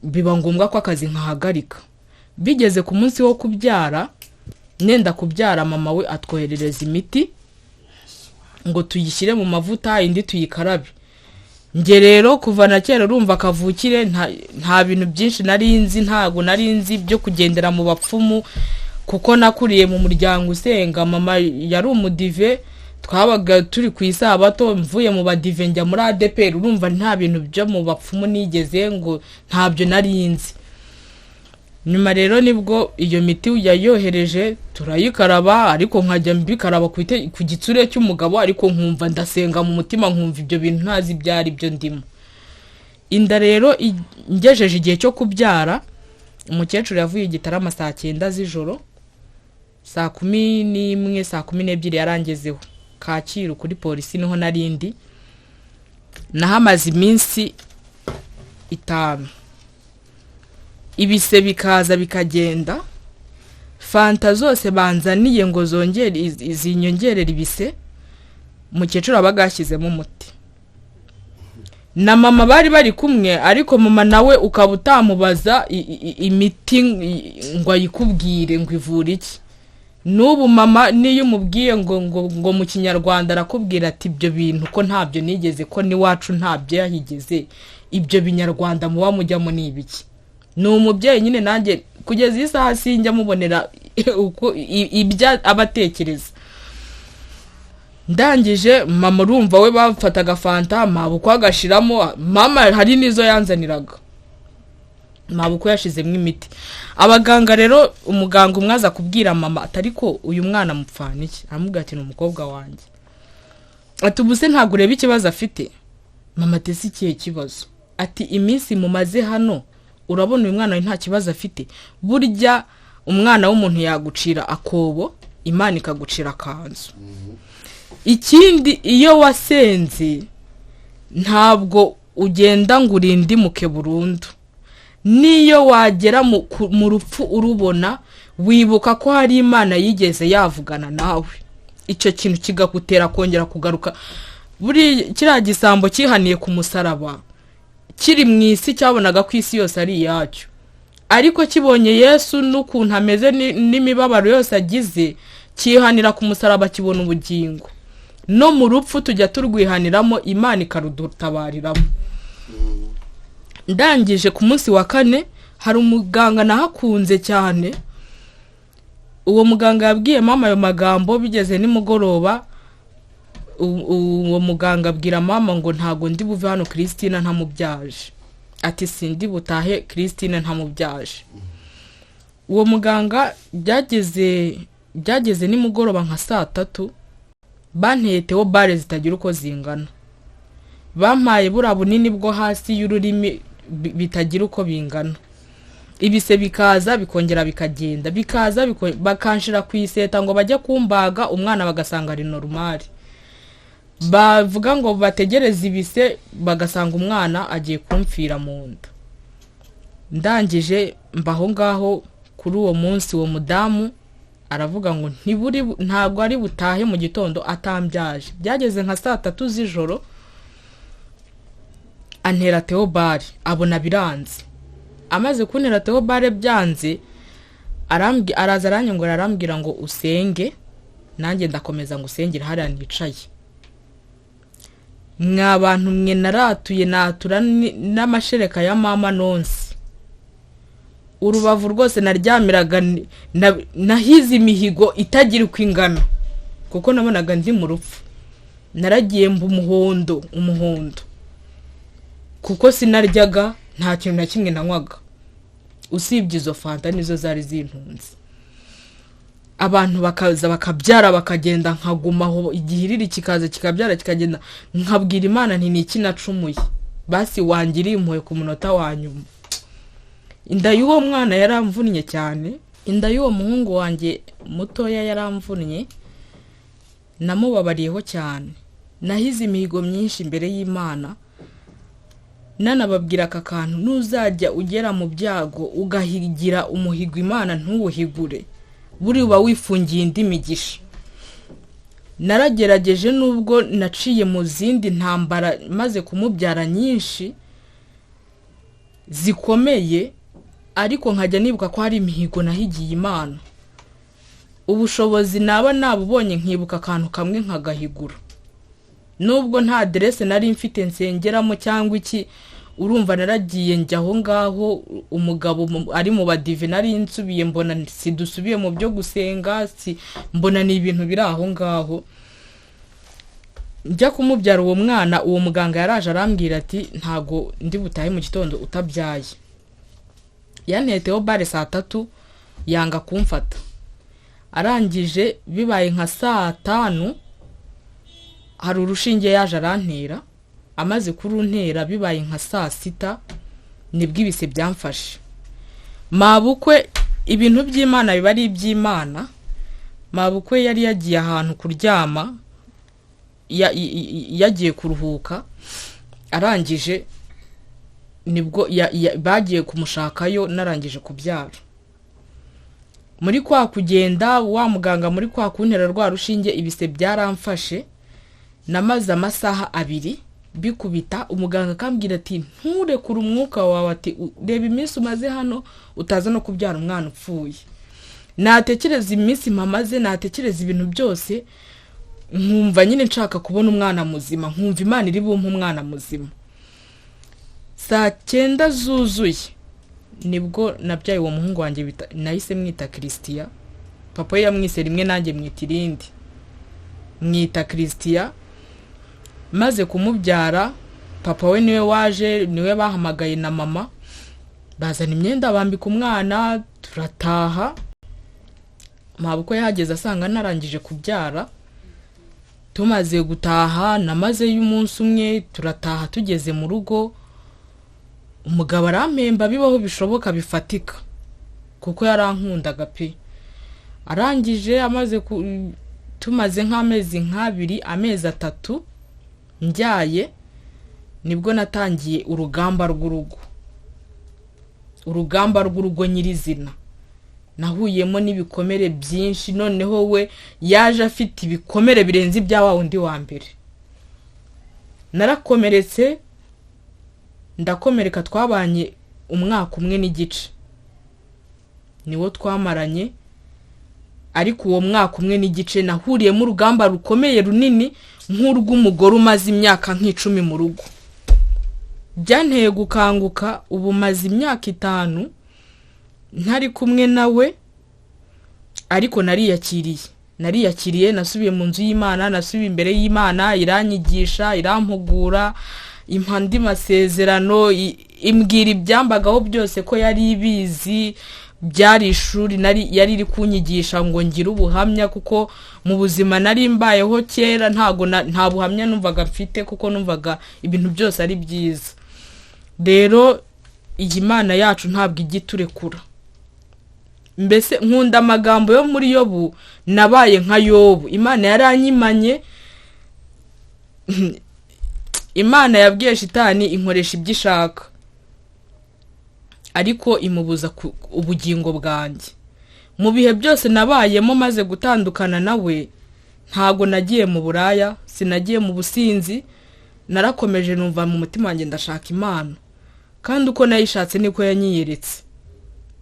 biba ngombwa ko akazi nkahagarika. Bigeze ku munsi wo kubyara, nenda kubyara, mama we atwoherereza imiti ngo tuyishyire mu mavuta, indi tuyikarabe. Njye rero kuva na kera urumva kavukire nta bintu byinshi nari nzi, ntago nari nzi byo kugendera mu bapfumu, kuko nakuriye mu muryango usenga. Mama yari umudive, twabaga turi ku isabato, mvuye mu badive njya muri ADEPR. Urumva nta bintu byo mu bapfumu nigeze ngo ntabyo nari nzi. Nyuma rero nibwo iyo miti yayohereje turayikaraba, ariko nkajya mbikaraba ku gitsure cy'umugabo, ariko nkumva ndasenga mu mutima, nkumva ibyo bintu ntazi ibyo ari byo ndimo. Inda rero ngejeje igihe cyo kubyara, umukecuru yavuye i Gitarama saa 9 z'ijoro, saa 11, saa 12 yarangezeho Kacyiru kuri polisi, niho narindi. Nahamaze iminsi 5, ibise bikaza bikagenda, fanta zose banzaniye ngo zongere zinyongerere ibise, umukecuru abaga yashyizemo umuti. Na mama bari bari kumwe, ariko mama nawe ukaba utamubaza imiti ngo ayikubwire ngo ivura iki. N'ubu mama niyo umubwiye ngo ngo ngo mu Kinyarwanda, arakubwira ati ibyo bintu ko ntabyo nigeze, ko n'iwacu ntabyo yahigeze, ibyo Binyarwanda muba mujyamo ni ibiki? Ni umubyeyi nyine, nanjye kugeza iyi saha sinjya mubonera uko ibyo aba atekereza. Ndangije mama, urumva we bafataga fanta, mabukwe agashiramo. Mama hari n'izo yanzaniraga, mabukwe yashizemo imiti. Abaganga rero, umuganga umwe aza kubwira mama ati ariko uyu mwana mupfana iki? Aramubwira ati ni umukobwa wanjye. Ati ubu se ntabwo ureba ikibazo afite? Mama ati ese ikihe kibazo? Ati iminsi mumaze hano urabona uyu mwana wawe nta kibazo afite? Burya umwana w'umuntu yagucira akobo, Imana ikagucira akanzu. Ikindi, iyo wasenze ntabwo ugenda ngo urindimuke burundu. N'iyo wagera mu rupfu urubona, wibuka ko hari Imana yigeze yavugana nawe, icyo kintu kigagutera kongera kugaruka. Buri kiriya gisambo cyihaniye ku musaraba kiri mu isi, cyabonaga ko isi yose ari iyacyo, ariko kibonye Yesu n'ukuntu ameze n'imibabaro yose agize, cyihanira ku musaraba, kibona ubugingo. No mu rupfu tujya turwihaniramo, Imana ikarudutabariramo. Ndangije ku munsi wa kane hari umuganga nahakunze cyane. Uwo muganga yabwiye mama ayo magambo. Bigeze nimugoroba, uwo muganga abwira mama ngo ntabwo ndi buve hano Christine ntamubyaje. Ati sindi butahe Christine ntamubyaje. Uwo muganga byageze nimugoroba nka saa 3, banteye bare zitagira uko zingana, bampaye buriya bunini bwo hasi y'ururimi bitagira uko bingana. Ibise bikaza bikongera bikagenda, bikaza bakanshira ku iseta ngo bajye kumbaga umwana, bagasanga ari normal. Bavuga ngo bategereze ibise, bagasanga umwana agiye kumfira mu nda. Ndangije mba aho ngaho kuri uwo munsi. Uwo mudamu aravuga ngo ntiburi ntabwo ari butahe mu gitondo atambyaje. Byageze nka saa 3 z'ijoro, antera teobare, abona biranze. Amaze kuntera teobare byanze, araza aranyongora, arambwira ngo usenge nanjye ndakomeza ngo usengere hariya nicaye. Mwa bantu mwe, naratuye, natura n'amashereka ya mama nonse. Urubavu rwose naryamiraga, nahize imihigo itagira uko ingana, kuko nabonaga ndi mu rupfu. Naragiye mba umuhondo umuhondo, kuko sinaryaga, nta kintu na kimwe nanywaga usibye izo fanta, nizo zari zintunze. Abantu bakaza bakabyara bakagenda, nkagumaho, igihiriri kikaza kikabyara kikagenda. Nkabwira Imana nti ni iki nacumuye? Basi wangiriye impuhwe ku munota wa nyuma. Inda y'uwo mwana yaramvunnye cyane, inda y'uwo muhungu wanjye mutoya yaramvunnye, namubabariyeho cyane. Nahize imihigo myinshi imbere y'Imana. Nanababwira aka kantu: nuzajya ugera mu byago ugahigira umuhigo Imana ntuwuhigure, buri uba wifungiye indi migisha. Naragerageje, nubwo naciye mu zindi ntambara maze kumubyara nyinshi zikomeye, ariko nkajya nibuka ko hari imihigo nahigiye Imana. Ubushobozi naba nabubonye, nkibuka akantu kamwe nkagahigura, nubwo nta aderese nari mfite nsengeramo cyangwa iki. Urumva naragiye njya aho ngaho, umugabo ari mu badive, nari nsubiye mbona sidusubiye mu byo gusenga, si mbona ni ibintu biri aho ngaho. Njya kumubyara uwo mwana, uwo muganga yaraje arambwira ati ntago ndi butahe mu gitondo utabyaye. Yanteteho bare saa 3, yanga kumfata. Arangije bibaye nka saa 5, hari urushinge yaje arantera. Amaze kuruntera bibaye nka saa 6, nibwo ibise byamfashe. Mabukwe, ibintu by'Imana biba ari iby'Imana. Mabukwe yari yagiye ahantu kuryama, yagiye kuruhuka. Arangije nibwo bagiye kumushakayo narangije kubyara. Muri kwa kugenda wa muganga, muri kwa kuntera rwa rushinge, ibise byaramfashe. Namaze amasaha 2 bikubita. Umuganga akambwira ati nturekure umwuka wawe, ati reba iminsi umaze hano utaza no kubyara umwana upfuye. Natekereza iminsi mpamaze, natekereza ibintu byose, nkumva nyine nshaka kubona umwana muzima, nkumva Imana iri bumpe umwana muzima. Saa 9 zuzuye nibwo nabyaye uwo muhungu wanjye, nahise mwita Christian. Papa we yamwise rimwe, nanjye mwita irindi, mwita Christian. Maze kumubyara, papa we niwe waje, niwe bahamagaye na mama, bazana imyenda bambika umwana, turataha. Mabukwe yahageze asanga narangije kubyara. Tumaze gutaha, namazeyo umunsi umwe, turataha. Tugeze mu rugo, umugabo arampemba bibaho bishoboka bifatika, kuko yarankundaga pe. Arangije amaze tumaze nk'amezi nk'abiri, amezi 3 mbyaye, nibwo natangiye urugamba rw'urugo, urugamba rw'urugo nyirizina. Nahuyemo n'ibikomere byinshi. Noneho we yaje afite ibikomere birenze ibya wa wundi wa mbere. Narakomeretse, ndakomereka. Twabanye umwaka umwe n'igice niwo twamaranye, ariko uwo mwaka umwe n'igice nahuriyemo urugamba rukomeye runini nk'urw'umugore umaze imyaka nk'icumi mu rugo. Byanteye gukanguka. Ubu maze imyaka 5 ntari kumwe nawe, ariko nariyakiriye, nariyakiriye. Nasubiye mu nzu y'Imana, nasubiye imbere y'Imana, iranyigisha, irampugura, impa andi masezerano, imbwira ibyambagaho byose ko yari ibizi. Byari ishuri nari yari iri kunyigisha ngo ngire ubuhamya, kuko mu buzima nari mbayeho kera ntago nta buhamya numvaga mfite, kuko numvaga ibintu byose ari byiza. Rero iyi Mana yacu ntabwo ijya iturekura. Mbese nkunda amagambo yo muri Yobu, nabaye nka Yobu, Imana yaranyimanye. Imana yabwiye Shitani inkoresha ibyo ishaka, ariko imubuza ubugingo bwanjye. Mu bihe byose nabayemo maze gutandukana nawe, ntago nagiye mu buraya, sinagiye mu businzi, narakomeje numva mu mutima wanjye ndashaka Imana, kandi uko nayishatse niko yanyiyeretse.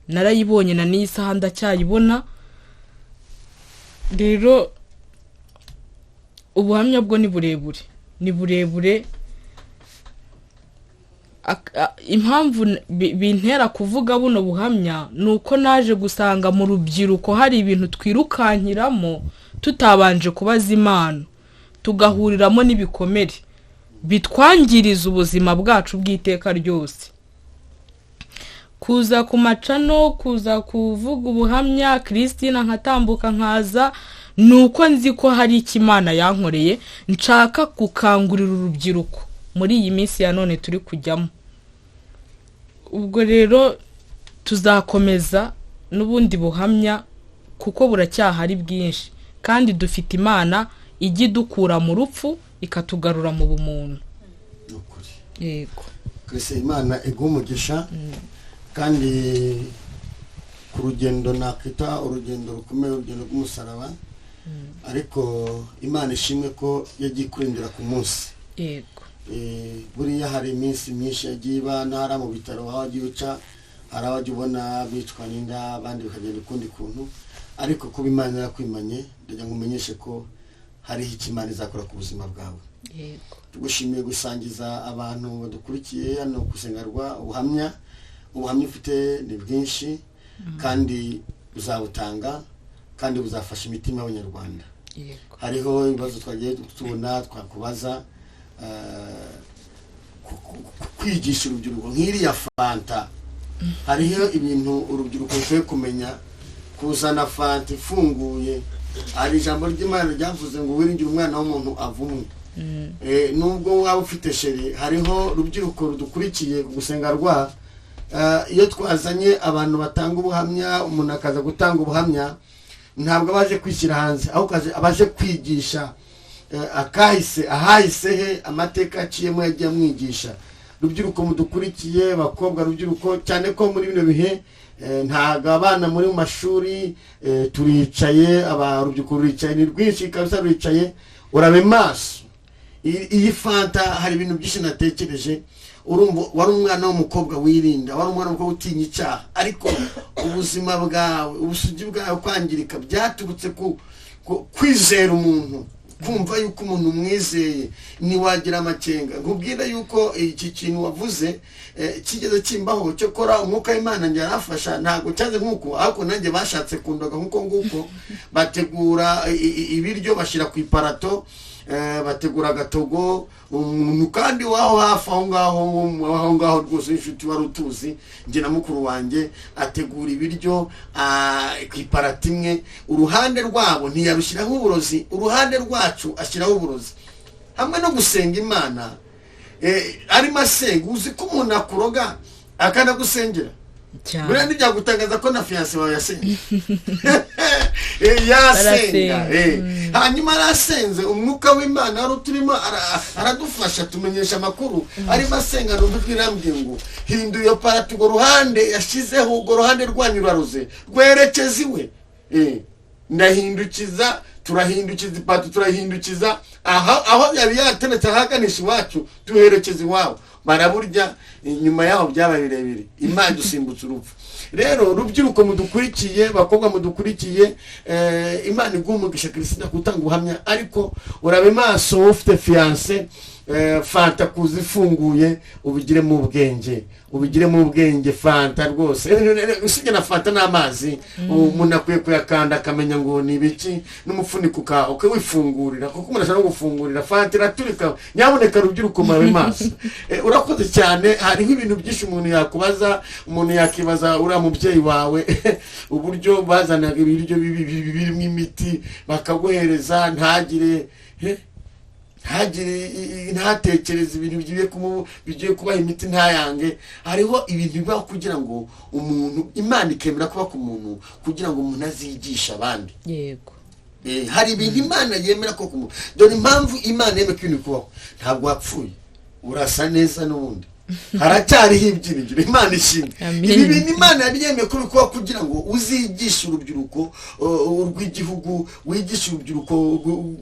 Narayibonye na n'iyi saha ndacyayibona. Rero ubuhamya bwo ni burebure, ni burebure. Impamvu bintera kuvuga buno buhamya ni uko naje gusanga mu rubyiruko hari ibintu twirukankiramo tutabanje kubaza Imana, tugahuriramo n'ibikomere bitwangiriza ubuzima bwacu bw'iteka ryose. Kuza ku macano, kuza kuvuga ubuhamya, Christine nkatambuka nkaza, ni uko nzi ko hari icyo Imana yankoreye, nshaka gukangurira urubyiruko muri iyi minsi ya none turi kujyamo. Ubwo rero tuzakomeza n'ubundi buhamya kuko buracyahari bwinshi, kandi dufite Imana ijya idukura mu rupfu ikatugarura mu bumuntu. Ni ukuri. Yego. Christine, Imana iguhe umugisha, kandi ku rugendo nakwita urugendo rukomeye, urugendo rw'umusaraba, ariko Imana ishimwe ko yagiye ikurindira ku munsi. Yego. Buriya hari iminsi myinshi yagiye iba ntara mu bitaro, aho wagiye uca hari abajya ubona bicwa n'inda, abandi bikagenda ukundi kuntu, ariko kuba Imana yarakwimanye, ndagira ngo umenyeshe ko hariho icyo Imana izakora ku buzima bwawe. Yego. Tugushimiye gusangiza abantu badukurikiye hano gusengerwa ubuhamya. Ubuhamya ufite ni bwinshi, kandi uzabutanga, kandi buzafasha imitima y'Abanyarwanda. Yego. Hariho ibibazo twagiye tubona twakubaza, kwigisha urubyiruko nk'iriya fanta. Hariho ibintu urubyiruko rukwiye kumenya. Kuzana fanta ifunguye, hari ijambo ry'Imana ryavuze ngo wiringire umwana w'umuntu avumwe. Nubwo waba ufite chérie, hariho rubyiruko rudukurikiye gusenga rwa iyo twazanye abantu batanga ubuhamya, umuntu akaza gutanga ubuhamya, ntabwo abaje kwishyira hanze, ahubwo abaje kwigisha akahise, ahahise he, amateka aciyemo yagiye amwigisha. Rubyiruko mudukurikiye, bakobwa, rubyiruko, cyane ko muri bino bihe ntabwo abana muri mu mashuri, turicaye, urubyiruko ruricaye, ni rwinshi kabisa ruricaye. Urabe maso. Iyi fanta, hari ibintu byinshi natekereje. Urumva wari umwana w'umukobwa wirinda, wari umwana w'umukobwa utinya icyaha, ariko ubuzima bwawe, ubusugi bwawe kwangirika byaturutse ku kwizera umuntu, kumva yuko umuntu umwizeye ntiwagira amakenga. Nkubwire yuko iki kintu wavuze kigeze kimbaho. Cyokora umwuka w'Imana njye arafasha, ntabwo cyaze nk'uko, ariko nanjye bashatse kundoga nk'uko nguko. Bategura ibiryo bashyira ku iparato, bategura agatogo. Umuntu kandi waho hafi aho ngaho, aho ngaho rwose w'inshuti wari utuzi njye na mukuru wanjye, ategura ibiryo ku iparato imwe. Uruhande rwabo ntiyarushyiraho uburozi, uruhande rwacu ashyiraho uburozi. Hamwe no gusenga Imana, arimo asenga. Uzi ko umuntu akuroga akanagusengera? Cyane. Buriya ntibyagutangaza ko na fiancé wawe yasenga. Yasenga. Barasenga. Hanyuma arasenze, umwuka w'Imana wari uturimo aradufasha, tumenyesha amakuru. Arimo asenga, numva ijwi rirambwiye ngo hinduye iyo parato, urwo ruhande yashyizeho, urwo ruhande rwanyu ruraruze, rwerekeza iwe. Ndahindukiza, turahindukiza ipato, turahindukiza aha aho yari yateretse ahaganisha iwacu, tuherekeza iwabo, baraburya. Inyuma yaho byabaye birebire, Imana idusimbutse urupfu. Rero rubyiruko mudukurikiye, bakobwa mudukurikiye, Imana iguha umugisha Christina gutanga ubuhamya. Ariko urabe maso, wowe ufite fiancé, fanta kuza ifunguye, ubigiremo ubwenge, ubigiremo ubwenge. Fanta rwose, usibye na fanta n'amazi, umuntu akwiye kuyakanda akamenya ngo ni ibiki, n'umufuniko ukawifungurira, kuko umuntu ashobora no gufungurira fanta iraturika. Nyabuneka rubyiruko, murabe maso. Urakoze cyane. Hariho ibintu byinshi umuntu yakubaza, umuntu yakibaza uriya mubyeyi wawe uburyo bazanaga ibiryo birimo imiti bakaguhereza, ntagire ntagire ntatekereze ibintu bigiye kubaha imiti, ntayange. Hariho ibintu bibaho kugira ngo umuntu, Imana ikemera kuba ku muntu kugira ngo umuntu azigishe abandi. Hari ibintu Imana yemera ko ku muntu. Dore impamvu Imana yemera ko ibintu bikubaho: ntabwo wapfuye, urasa neza, n'ubundi haracyariho ibyiringiro. Imana ishimwe. Amen. Ibi bintu Imana yabyemeye ko bikubaho kugira ngo uzigishe urubyiruko rw'igihugu, wigishe urubyiruko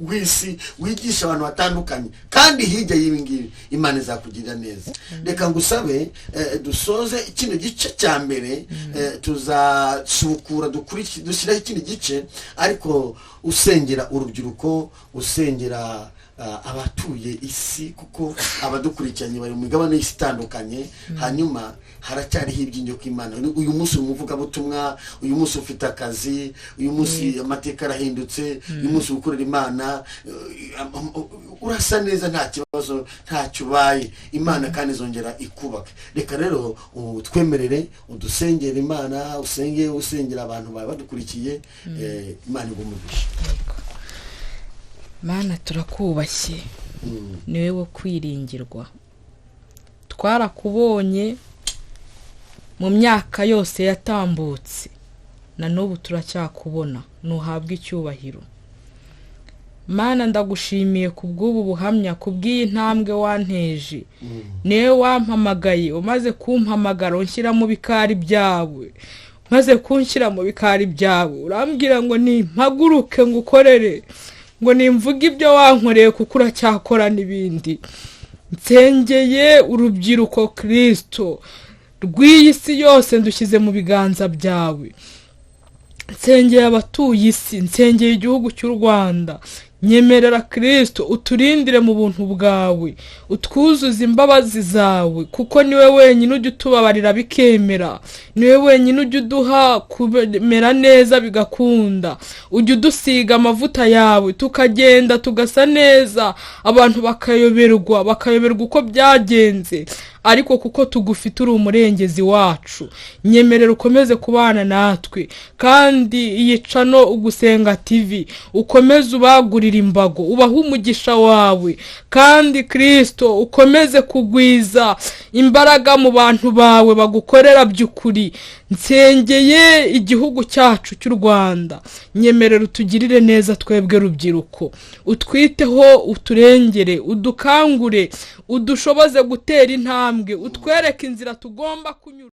rw'isi, wigishe abantu batandukanye. Kandi hirya y'ibi ngibi Imana izakugirira neza. Reka ngusabe dusoze kino gice cya mbere, tuzasubukura dushyiraho ikindi gice, ariko usengera urubyiruko, usengera abatuye isi, kuko abadukurikiranye bari mu migabane y'isi itandukanye. Hanyuma haracyariho ibyiringiro kw'Imana. Uyu munsi uri umuvugabutumwa, uyu munsi ufite akazi, uyu munsi amateka arahindutse, uyu munsi ukorera Imana, urasa neza, nta kibazo, ntacyo ubaye. Imana kandi izongera ikubaka. Reka rero utwemerere udusengere Imana, usenge, usengera abantu bawe badukurikiye. Imana iguhe umugisha. Yego. Mana, turakubashye. Niwe wo kwiringirwa. Twarakubonye mu myaka yose yatambutse, na n'ubu turacyakubona, ntuhabwe icyubahiro. Mana, ndagushimiye ku bw'ubu buhamya, ku bw'iyi ntambwe wanteje. Niwe wampamagaye, umaze kumpamagara unshyira mu bikari byawe. Maze kunshyira mu bikari byawe, urambwira ngo nimpaguruke ngukorere, ngo nimvuge ibyo wankoreye, kuko uracyakora n'ibindi. Nsengeye urubyiruko Kirisito rw'iyi si yose, ndushyize mu biganza byawe. Nsengeye abatuye isi, nsengeye igihugu cy'u Rwanda. Nyemerera Kirisito uturindire mu buntu bwawe, utwuzuze imbabazi zawe, kuko niwe wenyine ujya utubabarira bikemera, niwe wenyine ujya uduha kumera neza bigakunda. Ujya udusiga amavuta yawe tukagenda tugasa neza, abantu bakayoberwa, bakayoberwa uko byagenze, ariko kuko tugufite, uri umurengezi wacu. Nyemerera ukomeze kubana natwe, kandi iyi channel Ugusenga TV ukomeze ubagurire imbago, ubahe umugisha wawe. Kandi Kirisito ukomeze kugwiza imbaraga mu bantu bawe bagukorera by'ukuri. Nsengeye igihugu cyacu cy'u Rwanda. Nyemerera utugirire neza twebwe rubyiruko, utwiteho, uturengere, udukangure, udushoboze gutera intambwe, utwereke inzira tugomba kunyura.